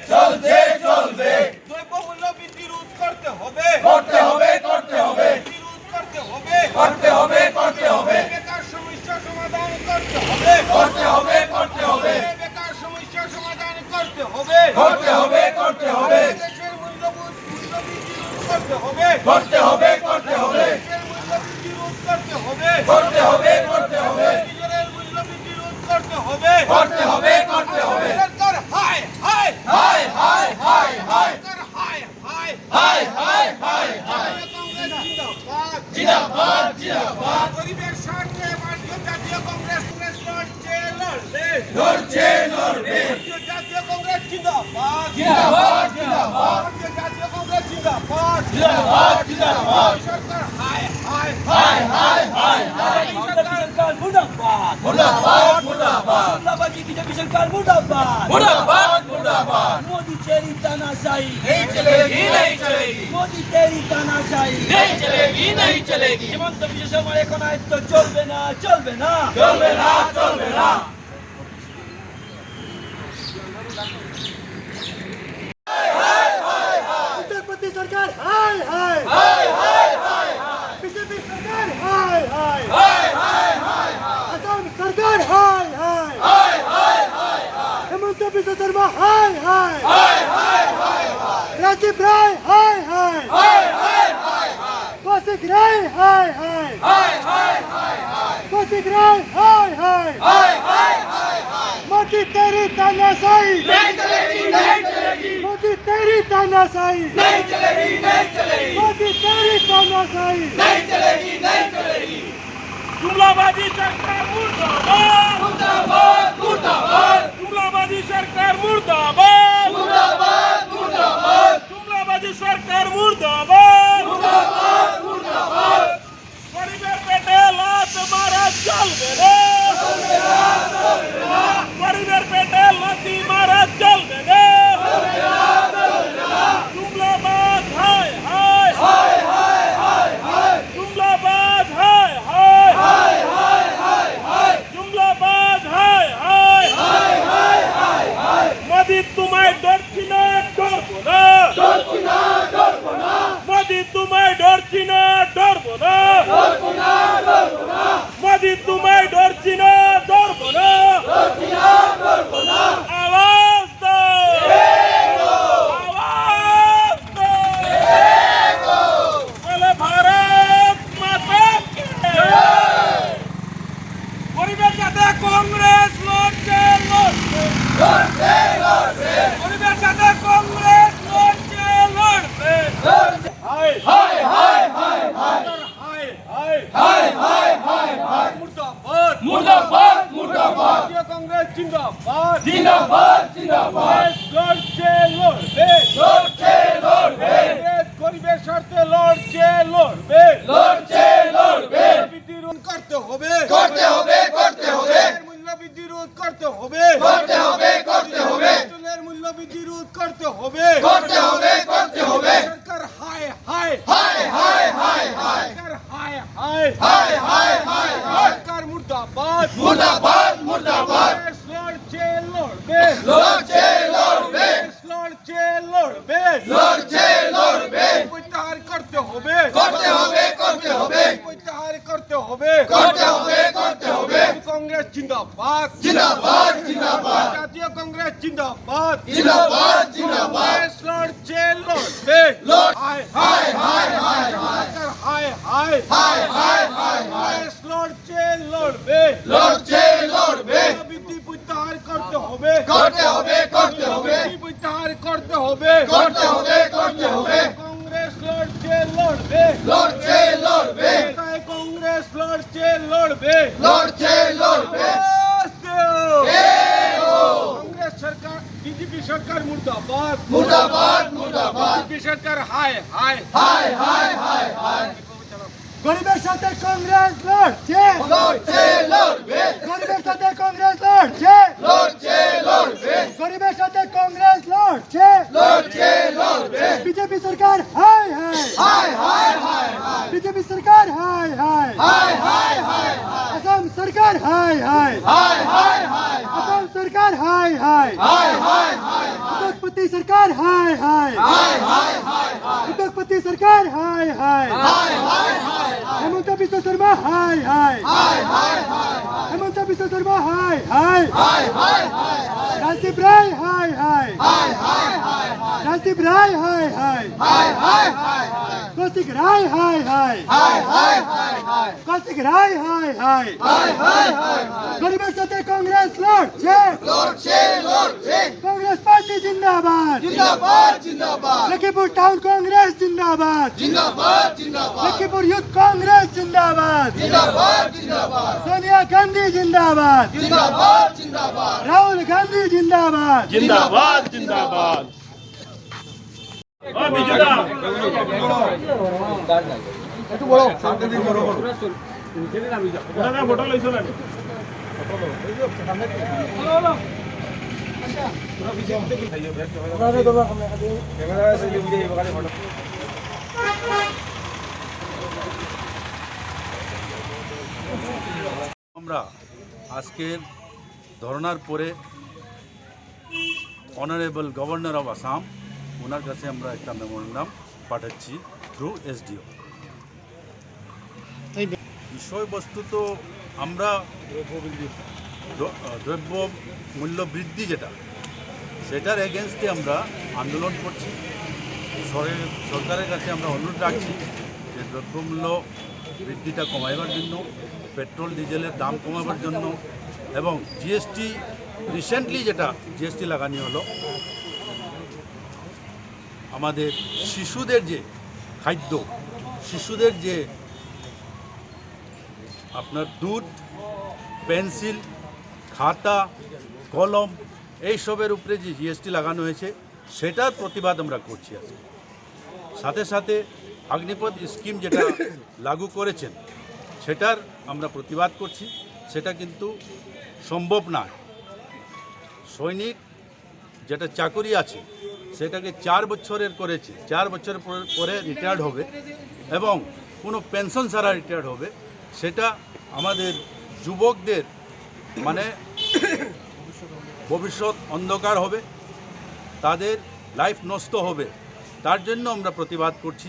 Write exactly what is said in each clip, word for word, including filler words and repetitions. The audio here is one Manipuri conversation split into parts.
চলছে, চলবে। দ্রব্যমূল্য বৃদ্ধি রোধ করতে হবে। করতে হবে, করতে হবে। বৃদ্ধি রোধ করতে হবে। করতে হবে, করতে হবে। বেকার সমস্যা সমাধান করতে হবে। করতে হবে, করতে হবে। বেকার সমস্যা সমাধান করতে হবে। করতে হবে, করতে হবে। দেশের মূল্যবোধ, মূল্য বৃদ্ধি রোধ করতে হবে। করতে হবে, করতে হবে। দেশের মূল্য বৃদ্ধি রোধ করতে হবে। করতে হবে, করতে হবে। ডিজেলের মূল্য বৃদ্ধি রোধ করতে হবে। করতে হবে, করতে হবে। সরকার হায়, হায়। হায়, হায়, হায়, হায়। সরকার হায়, হায়। হায়, হায়, হায়, হায়। জাতীয় কংগ্রেস জিন্দাবাদ। জিন্দাবাদ, জিন্দাবাদ। গরিবের স্বার্থে ভারতীয় জাতীয় কংগ্রেস, কংগ্রেস লড়ছে, লড়বে। লড়ছে, লড়বে। ভারতীয় জাতীয় কংগ্রেস জিন্দাবাদ। জিন্দাবাদ, জিন্দাবাদ। ভারতীয় জাতীয় কংগ্রেস জিন্দাবাদ। জিন্দাবাদ, জিন্দাবাদ। সরকার হায়, হায়। হায়, হায়, হায়, হায়। সরকার মুর্দাবাদ। মুর্দাবাদ, মুর্দাবাদ। জুমলাবাজি বিজেপি সরকার মুর্দাবাদ। মুর্দাবাদ, মুর্দাবাদ। মোদি তেরি তানাশাই। नहीं चलेगी, नहीं चलेगी। মোদি তেরি তানাশাই। नहीं चलेगी, नहीं चलेगी। হিমন্ত বিশ্ব শর্মার একনায়ত্ত চলবে না, চলবে না। চলবে না, চলবে না। उत्तर प्रदेश सरकार हाय हाय। हाय, हाय, हाय, हाय। बीजेपी सरकार हाय हाय। हाय, हाय, हाय, हाय। असम सरकार हाय हाय। हाय, हाय, हाय, हाय। हिमंत बिस्व शर्मा हाय हाय। हाय, हाय, हाय, हाय। राजीव राय हाय हाय। हाय, हाय, हाय, हाय। कौशिक राय हाय हाय। हाय, हाय, हाय, हाय। कौशिक राय हाय हाय। हाय, हाय, हाय, हाय। मोदी तेरी तानाशाही। नहीं चलेगी, नहीं चलेगी। मोदी तेरी तानाशाही। नहीं चलेगी, नहीं चलेगी। मोदी तेरी तानाशाही। नहीं चलेगी, नहीं चलेगी। जुमलाबाजी सरकार मुर्दाबाद। मुर्दाबाद, मुर्दाबाद। जुमलाबाजी सरकार मुर्दाबाद। मुर्दाबाद, मुर्दाबाद। जुमलाबाजी सरकार मुर्दाबाद। मुर्दाबाद, मुर्दाबाद। গরিবের পেটে লাথ মারা চলবে না। গরিবের পেটে লাথি মারা চলবে না। জুমলাবাদ হায় হায়। জুমলাবাদ হায় হায়। জুমলাবাদ হায় হায়। মোদি তোমার দাবি বিরোধ করতে হবে। করতে হবে, করতে হবে। সরকার হায় হায়। হায় হায় হায় হায়। সরকার হায় হায়। হায় হায় হায় হায়। সরকার মুর্দাবাদ। মুর্দাবাদ, মুর্দাবাদ। কংগ্রেস লড়ছে, লড়বে। লড়ছে, লড়বে। কংগ্রেস লড়ছে, লড়বে। লড়ছে, লড়বে। প্রত্যাহার করতে হবে। করতে হবে, করতে হবে। প্রত্যাহার করতে হবে। করতে হবে, করতে হবে। কংগ্রেস জিন্দাবাদ। জিন্দাবাদ, জিন্দাবাদ। জাতীয় কংগ্রেস জিন্দাবাদ। জিন্দাবাদ, জিন্দাবাদ। কংগ্রেস লড়ছে, লড়বে। লড়-, হায়, হায়, হায়, হায়, হায়। সরকার হায়, হায়। হায়, হায়, হায়, হায়। কংগ্রেস লড়ছে, লড়বে। লড়ছে, লড়বে। বৃদ্ধি প্রত্যাহার করতে হবে। করতে হবে, করতে হবে। বৃদ্ধি প্রত্যাহার করতে হবে। করতে হবে, করতে হবে। কংগ্রেস লড়ছে, লড়বে। লড়ছে, লড়বে। তাই কংগ্রেস লড়ছে, লড়বে। লড়ছে, লড়বে। কংগ্রেস সরকার, বিজেপি সরকার মুর্দাবাদ। মুর্দাবাদ, মুর্দাবাদ। বিজেপি সরকার হায় হায়। হায় হায় হায় হায়। গরিবের সাথে কংগ্রেস লড়ছে। লড়ছে, লড়বে। গরিবের সাথে কংগ্রেস লড়ছে। লড়ছে, লড়বে। গরিবের সাথে কংগ্রেস লড়ছে। লড়ছে, লড়বে। বিজেপি সরকার হায় হায়। হায় হায় হায় হায়। বিজেপি সরকার হায় হায়। হায় হায় হায় হায়। আসাম সরকার হায় হায়। হায় হায় হায় হায়। আসাম সরকার হায় হায়। হায় হায় হায় হায়। উদ্যোগপতি সরকার হায় হায়। হায় হায় হায় হায়। উদ্যোগপতি সরকার হায় হায়। হায় হায় হায় হায়। হিমন্ত বিশ্ব শর্মা হায় হায়। হায় হায় হায় হায়। হিমন্ত বিশ্ব শর্মা হায় হায়। হায় হায় হায় হায়। রাজদীপ রায় হায় হায়। হায় হায় হায় হায়। রাজদীপ রায় হায় হায়। হায় হায় হায় হায়। কৌশিক রায় হায় হায়। হায় হায় হায় হায়। কৌশিক রায় হায় হায়। হায় হায় হায় হায়। গরিবের সাথে কংগ্রেস লড়ছে। লড়ছে, লড়ছে। কংগ্রেস পার্টি জিন্দাবাদ। জিন্দাবাদ, জিন্দাবাদ। লক্ষ্মীপুর টাউন কংগ্রেস জিন্দাবাদ। জিন্দাবাদ, জিন্দাবাদ। লক্ষ্মীপুর ইউথ কংগ্রেস জিন্দাবাদ। জিন্দাবাদ, জিন্দাবাদ। সোনিয়া গান্ধী জিন্দাবাদ। জিন্দাবাদ, জিন্দাবাদ। রাহুল গান্ধী জিন্দাবাদ। জিন্দাবাদ, জিন্দাবাদ। একটু বড়। ফটো লইছো না? আমরা আজকের ধর্নার পরে অনারেবল গভর্নর অফ আসাম, ওনার কাছে আমরা একটা মেমোরেন্ডাম পাঠাচ্ছি থ্রু এসডিও। বিষয়বস্তু তো আমরা দ্র- দ্রব্য মূল্য বৃদ্ধি যেটা, সেটার এগেনস্টে আমরা আন্দোলন করছি। সরে- সরকারের কাছে আমরা অনুরোধ রাখছি যে দ্রব্যমূল্য বৃদ্ধিটা কমাইবার জন্য, পেট্রোল ডিজেলের দাম কমাবার জন্য, এবং জিএসটি, রিসেন্টলি যেটা জিএসটি লাগানি হলো, আমাদের শিশুদের যে খাদ্য, শিশুদের যে আপনার দুধ, পেন্সিল, খাতা, কলম, এইসবের উপরে যে জিএসটি লাগানো হয়েছে, সেটার প্রতিবাদ আমরা করছি আজকে। সাথে সাথে অগ্নিপথ স্কিম যেটা লাগু করেছেন, সেটার আমরা প্রতিবাদ করছি। সেটা কিন্তু সম্ভব নয়। সৈনিক যেটা চাকুরি আছে, সেটাকে চার বছরের করেছে, চার বছর পর- পরে রিটায়ার্ড হবে এবং কোনো পেনশন ছাড়া রিটায়ার্ড হবে। সেটা আমাদের যুবকদের, মানে, ভবিষ্যৎ অন্ধকার হবে, তাদের লাইফ নষ্ট হবে। তার জন্য আমরা প্রতিবাদ করছি।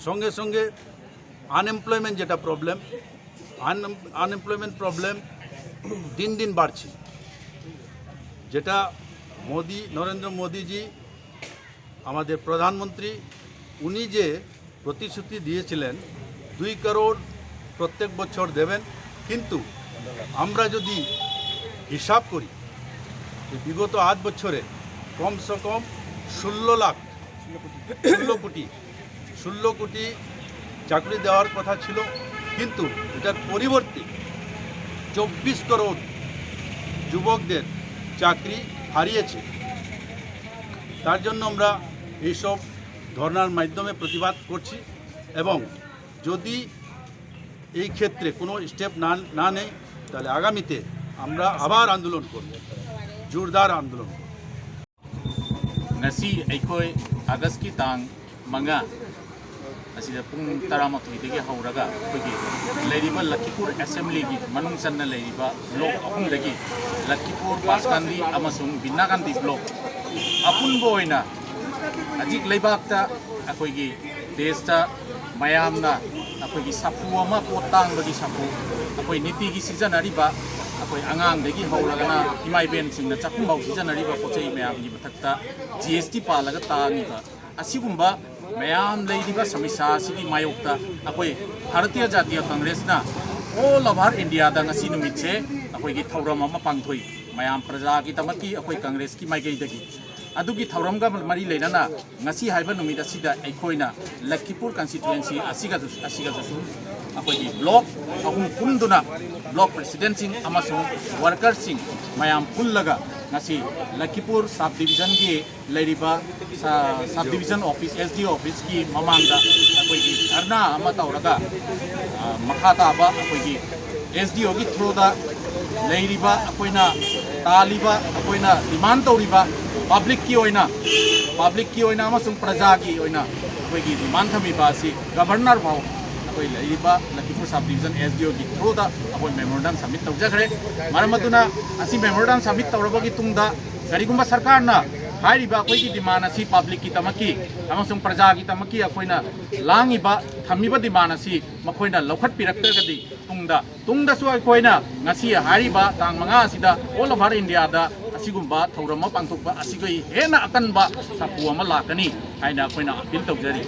সঙ্গে সঙ্গে আনএমপ্লয়মেন্ট যেটা প্রবলেম, আন আনএমপ্লয়মেন্ট প্রবলেম দিন দিন বাড়ছে। যেটা মোদি, নরেন্দ্র মোদিজি, আমাদের প্রধানমন্ত্রী, উনি যে প্রতিশ্রুতি দিয়েছিলেন দুই করোড় প্রত্যেক বছর দেবেন, কিন্তু আমরা যদি হিসাব করি যে বিগত আট বছরে কমসে কম ষোলো লাখ, ষোলো কোটি, ষোলো কোটি চাকরি দেওয়ার কথা ছিল, কিন্তু এটার পরিবর্তে চব্বিশ করোড় যুবকদের চাকরি হারিয়েছে। তার জন্য আমরা এইসব ধর্নার মাধ্যমে প্রতিবাদ করছি এবং যদি এই ক্ষেত্রে কোনো স্টেপ না না নেয়, তাহলে আগামীতে আমরা আবার আন্দোলন করব। जोरदार आंदोलन। ꯉꯁꯤ ꯑꯩꯈꯣꯏ ꯑꯥꯒꯁꯀꯤ ꯇꯥꯡ ꯃꯉꯥ ꯑꯁꯤꯗ ꯄꯨꯡ ꯇꯔꯥꯃꯥꯊꯣꯏꯗꯒꯤ ꯍꯧꯔꯒ ꯑꯩꯈꯣꯏꯒꯤ ꯂꯩꯔꯤꯕ ꯂꯈꯤꯄꯨꯔ ꯑꯦꯁꯦꯝꯕ꯭ꯂꯤꯒꯤ ꯃꯅꯨꯡ ꯆꯟꯅ ꯂꯩꯔꯤꯕ ꯕ꯭ꯂꯣꯛ ꯑꯍꯨꯝꯗꯒꯤ ꯂꯈꯤꯄꯨꯔ, ꯕꯥꯁꯀꯥꯟꯗꯤ ꯑꯃꯁꯨꯡ ꯕꯤꯅꯥꯀꯥꯟꯗꯤ ꯕ꯭ꯂꯣꯛ ꯑꯄꯨꯟꯕ ꯑꯣꯏꯅ ꯍꯧꯖꯤꯛ ꯂꯩꯕꯥꯛꯇ ꯑꯩꯈꯣꯏꯒꯤ ꯗꯦꯁꯇ ꯃꯌꯥꯝꯅ ꯑꯩꯈꯣꯏꯒꯤ ꯁꯥꯐꯨ ꯑꯃ, ꯄꯣꯠ ꯇꯥꯡꯕꯒꯤ ꯁꯥꯐꯨ, ꯑꯩꯈꯣꯏ ꯅꯤꯇꯤꯒꯤ ꯁꯤꯖꯤꯟꯅꯔꯤꯕ, ꯑꯩꯈꯣꯏ ꯑꯉꯥꯡꯗꯒꯤ ꯍꯧꯔꯒꯅ ꯏꯃꯥ ꯏꯕꯦꯟꯁꯤꯡꯅ ꯆꯥꯛꯈꯨꯝꯐꯥꯎ ꯁꯤꯖꯤꯟꯅꯔꯤꯕ ꯄꯣꯠ ꯆꯩ ꯃꯌꯥꯝꯒꯤ ꯃꯊꯛꯇ ꯖꯤ ꯑꯦꯁ ꯇꯤ ꯄꯥꯜꯂꯒ ꯇꯥꯡꯉꯤꯕ ꯑꯁꯤꯒꯨꯝꯕ ꯃꯌꯥꯝ ꯂꯩꯔꯤꯕ ꯁꯃꯁ꯭ꯌꯥ ꯑꯁꯤꯒꯤ ꯃꯥꯌꯣꯛꯇ ꯑꯩꯈꯣꯏ ꯚꯥꯔꯇꯤꯌ ꯖꯥꯇꯤꯌ ꯀꯪꯒ꯭ꯔꯦꯁꯅ all over India ꯗ ꯉꯁꯤ ꯅꯨꯃꯤꯠꯁꯦ ꯑꯩꯈꯣꯏꯒꯤ ꯊꯧꯔꯝ ꯑꯃ ꯄꯥꯡꯊꯣꯛꯏ꯫ ꯃꯌꯥꯝ ꯄ꯭ꯔꯖꯥꯒꯤꯗꯃꯛꯀꯤ ꯑꯩꯈꯣꯏ ꯀꯪꯒ꯭ꯔꯦꯁꯀꯤ ꯃꯥꯏꯀꯩꯗꯒꯤ ꯑꯗꯨꯒꯤ ꯊꯧꯔꯝꯒ ꯃꯔꯤ ꯂꯩꯅꯅ ꯉꯁꯤ ꯍꯥꯏꯕ ꯅꯨꯃꯤꯠ ꯑꯁꯤꯗ ꯑꯩꯈꯣꯏꯅ ꯂꯈꯤꯄꯨꯔ ꯀꯟꯁꯇꯤꯇ꯭ꯋꯦꯟꯁꯤ ꯑꯁꯤꯒꯁꯨ, ꯑꯁꯤꯒꯁꯨ ꯑꯩꯈꯣꯏꯒꯤ ꯕ꯭ꯂꯣꯛ ꯑꯍꯨꯝ ꯄꯨꯟꯗꯨꯅ ꯕ꯭ꯂꯣꯛ ꯄ꯭ꯔꯦꯁꯤꯗꯦꯟꯠꯁꯤꯡ ꯑꯃꯁꯨꯡ ꯋꯥꯔꯀꯔꯁꯤꯡ ꯃꯌꯥꯝ ꯄꯨꯜꯂꯒ ꯉꯁꯤ ꯂꯈꯤꯄꯨꯔ ꯁꯕ ꯗꯤꯕꯤꯖꯟꯒꯤ ꯂꯩꯔꯤꯕ ꯁ-, sub division office, S D ꯑꯣ ꯑꯣꯐꯤꯁꯀꯤ ꯃꯃꯥꯡꯗ ꯑꯩꯈꯣꯏꯒꯤ ꯙꯔꯅꯥ ꯑꯃ ꯇꯧꯔꯒ, ꯑ, ꯃꯈꯥ ꯇꯥꯕ ꯑꯩꯈꯣꯏꯒꯤ ꯑꯦꯁ ꯗꯤ ꯑꯣꯒꯤ ꯊ꯭ꯔꯨꯗ ꯂꯩꯔꯤꯕ ꯑꯩꯈꯣꯏꯅ ꯇꯥꯜꯂꯤꯕ, ꯑꯩꯈꯣꯏꯅ ꯗꯤꯃꯥꯟ ꯇꯧꯔꯤꯕ ꯄꯕ꯭ꯂꯤꯛꯀꯤ ꯑꯣꯏꯅ, ꯄꯕ꯭ꯂꯤꯛꯀꯤ ꯑꯣꯏꯅ ꯑꯃꯁꯨꯡ ꯄ꯭ꯔꯖꯥꯒꯤ ꯑꯣꯏꯅ ꯑꯩꯈꯣꯏꯒꯤ ꯗꯤꯃꯥꯟ ꯊꯝꯃꯤꯕ ꯑꯁꯤ ꯒꯕꯔꯅꯔ ꯐꯥꯎ ꯑꯩꯈꯣꯏ ꯂꯩꯔꯤꯕ ꯂꯈꯤꯄꯨꯔ ꯁꯕ ꯗꯤꯕꯤꯖꯟ ꯑꯦꯁ ꯗꯤ ꯑꯣꯒꯤ ꯊ꯭ꯔꯨꯗ ꯑꯩꯈꯣꯏ ꯃꯦꯃꯣꯔꯦꯟꯗꯝ ꯁꯕꯃꯤꯠ ꯇꯧꯖꯈ꯭ꯔꯦ꯫ ꯃꯔꯝ ꯑꯗꯨꯅ ꯑꯁꯤ ꯃꯦꯃꯣꯔꯦꯟꯗꯝ ꯁꯕꯃꯤꯠ ꯇꯧꯔꯕꯒꯤ ꯇꯨꯡꯗ ꯀꯔꯤꯒꯨꯝꯕ ꯁꯔꯀꯥꯔꯅ ꯍꯥꯏꯔꯤꯕ ꯑꯩꯈꯣꯏꯒꯤ ꯗꯤꯃꯥꯟ ꯑꯁꯤ ꯄꯕ꯭ꯂꯤꯛꯀꯤꯗꯃꯛꯀꯤ ꯑꯃꯁꯨꯡ ꯄ꯭ꯔꯖꯥꯒꯤꯗꯃꯛꯀꯤ ꯑꯩꯈꯣꯏꯅ ꯂꯥꯡꯉꯤꯕ, ꯊꯝꯃꯤꯕ ꯗꯤꯃꯥꯟ ꯑꯁꯤ ꯃꯈꯣꯏꯅ ꯂꯧꯈꯠꯄꯤꯔꯛꯇ꯭ꯔꯒꯗꯤ ꯇꯨꯡꯗ, ꯇꯨꯡꯗꯁꯨ ꯑꯩꯈꯣꯏꯅ ꯉꯁꯤ ꯍꯥꯏꯔꯤꯕ ꯇꯥꯡ ꯃꯉꯥ ꯑꯁꯤꯗ all over India ꯗ ꯑꯁꯤꯒꯨꯝꯕ ꯊꯧꯔꯝ ꯑꯃ ꯄꯥꯡꯊꯣꯛꯄ ꯑꯁꯤꯒꯤ ꯍꯦꯟꯅ ꯑꯀꯟꯕ ꯁꯥꯐꯨ ꯑꯃ ꯂꯥꯛꯀꯅꯤ ꯍꯥꯏꯅ ꯑꯩꯈꯣꯏꯅ ꯑꯄꯤꯜ ꯇꯧꯖꯔꯤ꯫